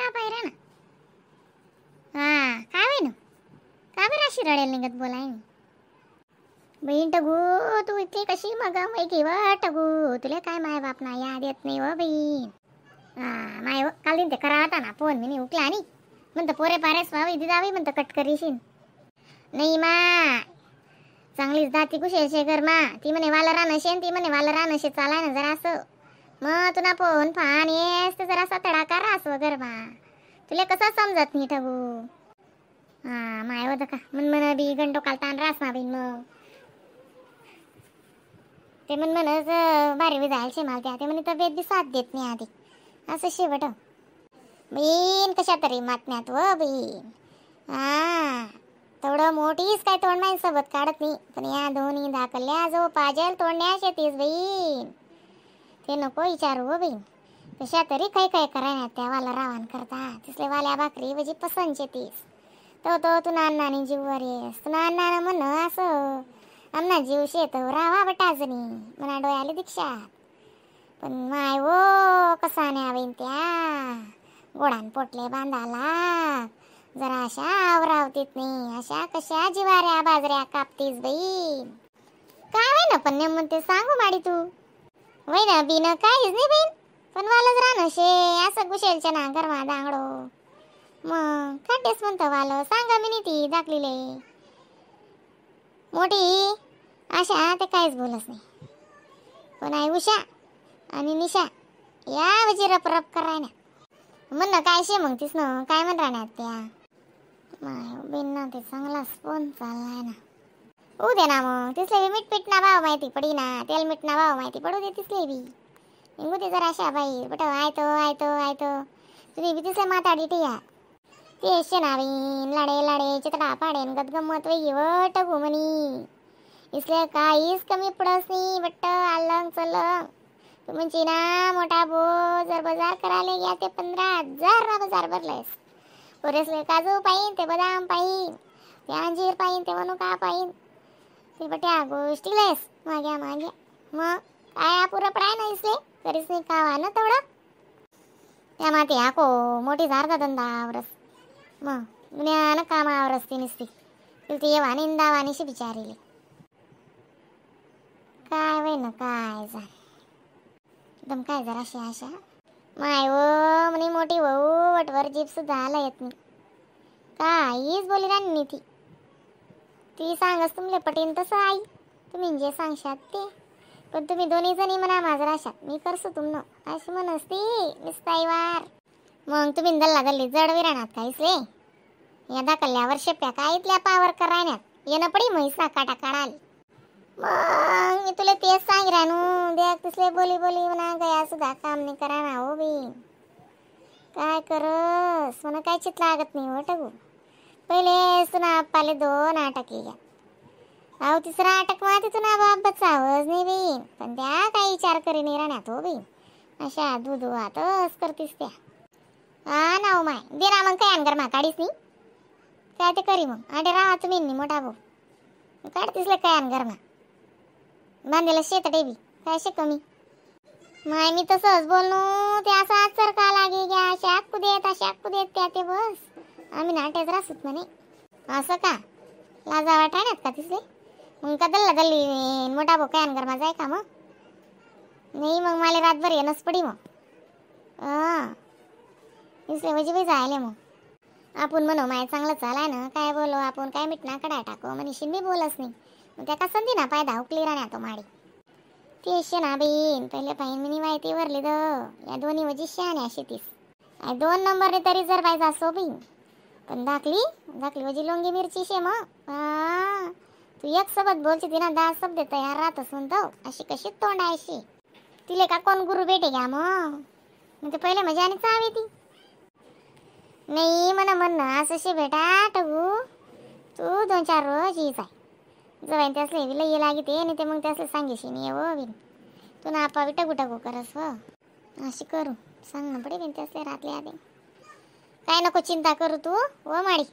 का पाय ना. हा काय होय ना का बरं अशी रडेल निघत बोलाय मी. बहीण टगू तू इतकी कशी मग मै घेवा टगू तुला काय माय बाप ना याद येत नाही व बहीण. हा माय काल दिन ते करा होता ना फोन मी उकला आणि म्हणतं पोरे पारेस व्हावी दिदावी म्हणतं कट करीशीन नाही मा चांगलीच दाती कुशे शेखर मा ती म्हणे वाला रान शेन ती म्हणे वाला रान शे चालाय ना जरासं मग तुला फोन फान येस ते जरासा तडाखा रास वगैरे मा तुला कसं समजत नाही ठगू. हा माय होतं का मन मन बी गंटो काल ताण रास मा बहीण मग ते मन म्हणच भारी बी जायला शे मला त्या ते म्हणे तब्येत बी साथ देत नाही आधी असं शेवट बहीण कशा तरी मातण्यात व बहीण. हा तेवढं मोठीच काय तोंड माझ्या सोबत काढत नाही पण या दोन्ही दाखल्या जो पाजल तोडण्या शेतीस बहीण ते नको विचारू व बहीण. कशा तरी काही काय करायना त्या वाला रावण करता तिसले वाल्या भाकरी म्हणजे पसंत शेतीस तो तो तू नानी जीववर येस तू नाना म्हण असं आमना जीव शेत रावा बटाजनी मना डोळ्याला दीक्षा पण माय वो कसा न्यावीन त्या गोडान पोटले बांधाला जरा अशा आवरावतीत नाही अशा कशा जिवाऱ्या बाजऱ्या कापतीस बहीण. काय वय ना पण नेम म्हणते सांगू माडी तू वय ना बिन काहीच नाही बहीण पण वालच राहणं शे असं कुशेलच्या ना गरमा दांगडो मग काटेच म्हणतं वाल सांगा मी ती दाखलीले मोठी अशा ते काहीच बोलत नाही पण आई उषा आणि निशा या म्हणजे रप रप कराय ना म्हण ना काय शे मग तीच ना काय म्हण राहणार त्या माय बिन ना ते चांगलाच फोन चाललाय ना होऊ दे ना मग तिसले बी मीठ पीठ ना भाव माहिती पडी ना तेल मीठ ना भाव माहिती पडू दे तिसले बी निघू दे जरा अशा बाई बट आयतो आयतो आयतो तुम्ही बी तिसले माताडी ठेया ते शे ना बहीण लाडे लाडे चितडा पाडेन गदगमत वैगी व टगू म्हणी इसले काहीच कमी पडस नाही बट्ट आलंग चलंग म्हणजे ना मोठा भो जर बाजार करायला घ्या ते 15,000 ना बाजार भरलेस पोरेसले काजू पाहिन ते बदाम पाहिन ते अंजीर पाहिन ते मनुका पाहिन ते बट्या गोष्टी लेस माग्या माग्या मग काय पुरं पडाय ना इसले करीच नाही कावा ना तेवढं त्या माती हाको मोठी झारता धंदा आवरस मग दुनियानं काम आवरस ती निसती तुला ती येवा निंदावानीशी बिचारीले काय वय ना काय जा एकदम काय जराशी आशा माय वो म्हणे मोठी भाऊ वटवर जीप सुद्धा आला येत नाही काहीच बोली राणी ती ती सांगस तुमले पटेन तसं आई तुम्ही जे सांगशात ते पण तुम्ही दोन्ही जणी म्हणा माझं राशात मी करसू तुमनं अशी म्हणस ती निस्ताईवार मग तुम्ही दल्ला दल्ली जडवी राहणार काहीच रे या दाखल्यावर शेप्या काय इथल्या पावर करायण्यात येणं पडी म्हैसा काटा काढाल मग मी तुला तेच सांग रानू देख तिसले बोली बोली म्हणा गया सुद्धा काम नाही करा ना हो बी काय करस म्हणा काय चित लागत नाही हो टगू. पहिले सुना आप्पाले 2 आटक घ्या अहो तिसरा आटक मा तिथून बाप बचावच नाही बी पण त्या काही विचार करी नाही राहण्यात हो बी अशा दूध वातच करतीस त्या. हा ना हो माय दे ना मग काय अनगर मा काढीस नाही काय ते करी मग आडे राहा तुम्ही नाही मोठा भाऊ काढतीसले काय अनगर मा बांधलेलं शेत डेबी काय शे कमी माय मी तसंच बोललो ते असं आचर का लागे घ्या अशा अक्कू देत अशा अक्कू देत त्या ते बस आम्ही नाट्याच राहत म्हणे असं का लाजा वाटाण्यात का तिसले मग का दल्ला दल्ली मोठा भाऊ काय अनगर माझा आहे का मग नाही मग मला रातभर येणंच पडी मग हां तिसले म्हणजे बी जायले मग आपण म्हणू माय चांगलं चालाय ना काय बोलो आपण काय मिटना कडा टाको म्हणशील मी बोलच नाही मग त्या का संधी ना पाय धावकली राहण्या तो माडी ते ना बहीण पहिले पाहिन मी माहिती वरली the या दोन्ही म्हणजे शहाण्या शेतीस 2 नंबरने तरी जर पाहिजे असो बहीण पण दाखली दाखली म्हणजे लोंगी मिरची शे मग हा तू एक सोबत बोलची ती ना 10 शब्द तयार राहतच म्हणतो अशी कशी तोंड आहे तिले का कोण गुरु भेटे घ्या मग मग ते पहिले मजा आणि चावी ती नाही म्हणा म्हणणं असं शे बेटा टगू तू 2-4 रोज हीच आहे जवळ त्यासले बी लई लागी ते नाही ते मग त्यासले सांगेशी नाही हो बिन तू ना आपा बी टगू टगू करस हो अशी करू सांग ना पडे बिन त्यासले रातले आधी काय नको चिंता करू तू हो माडी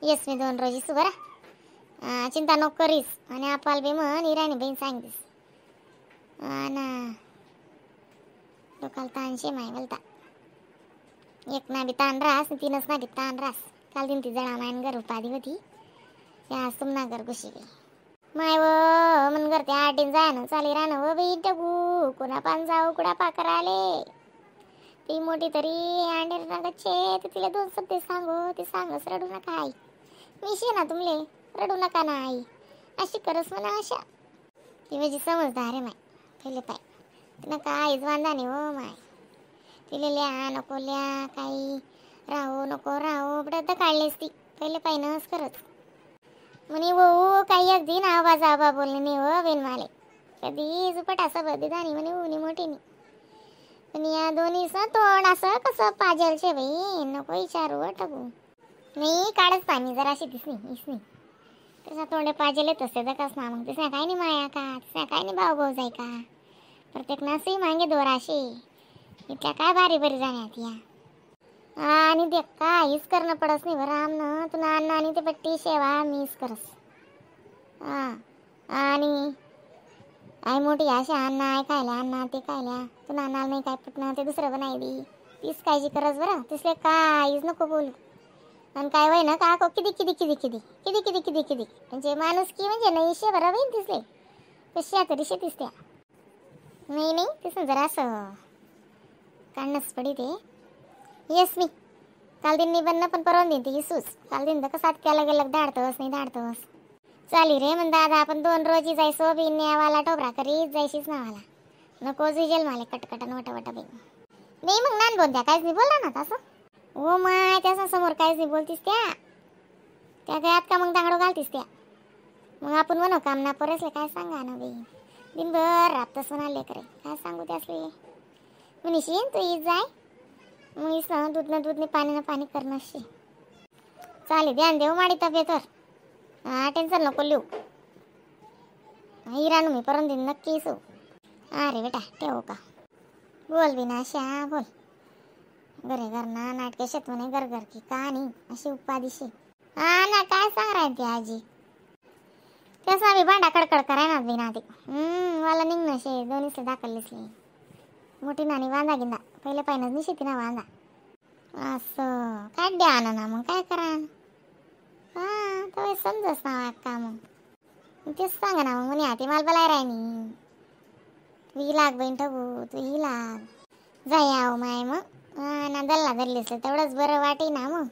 येस मी 2 रोज बरं चिंता नको करीस आणि आपाल बी म्हण इराणी बहीण सांगतीस हा ना डोकाला ताणशे माय बोलता. एक ना बी ताण रास तीनच ना बी ताण रास. काल दिन ती जळा मायन घर उपाधी होती त्या सुमना घर घुशी गई माय व मन घर त्या आटीन जाय ना चाली राहणं व बाई टगू कोणा पान जाऊ कुडा पाकर आले. ती मोठी तरी अंडेर ना गच्छे तर तिला दोन शब्द सांगू ते सांगस रडू नका आई मी शे ना तुमले रडू नका ना आई अशी करस म्हणा अशा. ती माझी समजदार आहे माय पहिले पाय तिनं काहीच वांदा नाही हो माय. तिले लिहा नको लिहा काही राहू नको राहू बडं काढलीस ती पहिले पाय नस करत म्हणे वो काही अगदी ना आवाज आबा बोलणे नाही हो बेन माले कधी जुपट असं बदी आणि म्हणे उनी मोठीनी. पण या दोन्हीचं तोंड असं कसं पाजलशे बाई नको विचारू टाकू नाही काढच पाणी जराशी दिसणी इसनी त्याच्या तोंडे पाजेल तसे दकास ना मग तिसण्या काय नाही माया का तिसण्या काय नाही भाऊ भाऊ जाय का प्रत्येक नासही मागे दोराशी इतक्या काय भारी बरी जाण्यात या. आणि ते काहीच करणं पडस नाही बरं आमनं तू अण्णा आणि ते पट्टी शेवा मीच करस. हां आणि आई मोठी अशा अण्णा आहे खायला अण्णा ते खायला तू नानाला नाही काय पटणं ते दुसरं बनाय दी तीच काळजी करस बरं तिसले काहीच नको बोलू. आणि काय वय ना का किती किती किती किती किती किती किती किती म्हणजे माणूस की म्हणजे नाही शे बरं बहीण तिसले कशी आता रिशे दिसत्या नाही नाही तिसं जरा असं काढणंच पडी ते येस मी काल दिन नाही बनणं पण परवून देईन ती सूच काल दिन तर कसं त्याला गेलं धाडतोस नाही धाडतोस चाली रे म्हण दादा आपण दोन रोजी जायसो बी न्यावाला टोबरा करीत जायशीच नावाला नको जुजेल माले कटकटन वट वट बाई नाही मग नान बोलत्या काहीच नाही बोलला ना तसं. ओ my त्याचा समोर काहीच नाही बोलतीस त्या त्या गयात का मग दांगडो घालतीस त्या मग आपण म्हणू काम ना पोरेसले काय सांगा ना बाई दिनभर राबतस म्हणाले करे काय सांगू त्यासले म्हणशीन तू ईज जाय मग इस ना दूध ना दूध पाणी ना पाणी करणं शी चालेल ध्यान देऊ माडी तब्येतवर. हा टेन्शन नको लिहू हिरानू मी परत दिन नक्की सू. अरे बेटा ठेवू का बोल बिना अशा बोल घरे घर ना नाटके शेत म्हणे घर घर की कहाणी अशी उपाधीशी. हा ना काय सांग राय ती आजी तसं बी भांडा कडकड कराय ना बिना ते मला निघणं शे दोन्हीसले दाखवलीसले मोठी नानी वांदा गिंदा पहिले पाहिनंच नाही शेती ना वांदा असं काय द्या ना मग काय करा. हा तर समजस ना का मग तेच सांगा ना मग म्हणे आती मला बलाय रायनी तू ही लाग बहीण ठगू तू ही लाग जाय आहो माय मग. हा ना दल्ला धरलीस तेवढंच बरं वाटे ना मग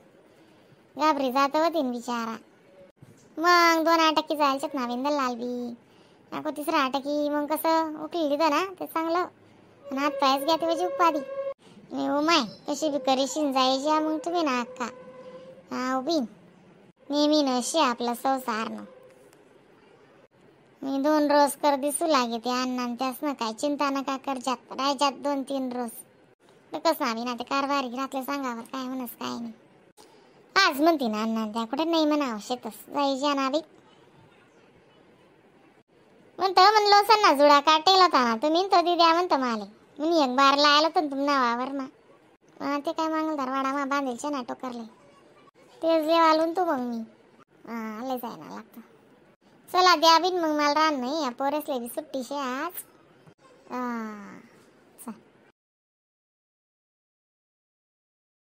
घाबरी जात होती बिचारा मग दोन आटकी जायच्यात ना बिन दल्लाल बी नको तिसरा आटकी मग कसं उकळली तर ना ते चांगलं आणि हात पायच घ्या ते उपाधी नाही हो माय कशी बी करीशीन जायची मग तुम्ही ना अक्का. हा उभी नेहमी नशी आपला संसार न मी दोन रोज कर दिसू लागे ते अण्णा त्यास ना काय चिंता नका करजात राहायच्यात 2-3 रोज तर कसं आम्ही ना ते कारभारी घरातले सांगावर काय म्हणस काय नाही आज म्हणते ना अण्णा त्या कुठे नाही म्हणावं शेतस जायच्या ना बी म्हणतं म्हणलो सन्ना जुडा काटेल होता ना तुम्ही तो द्या म्हणतो माले म्हणे एक बार लायला होतं तुम नावावर मा ते काय मांगलदार वाडा मा बांधेलचे ना टोकरले तेच लेवालून तू मग मी हा लय जायना लागतं. चला द्या बिन मग मला रान नाही या पोरेसले बी सुट्टी शे आज.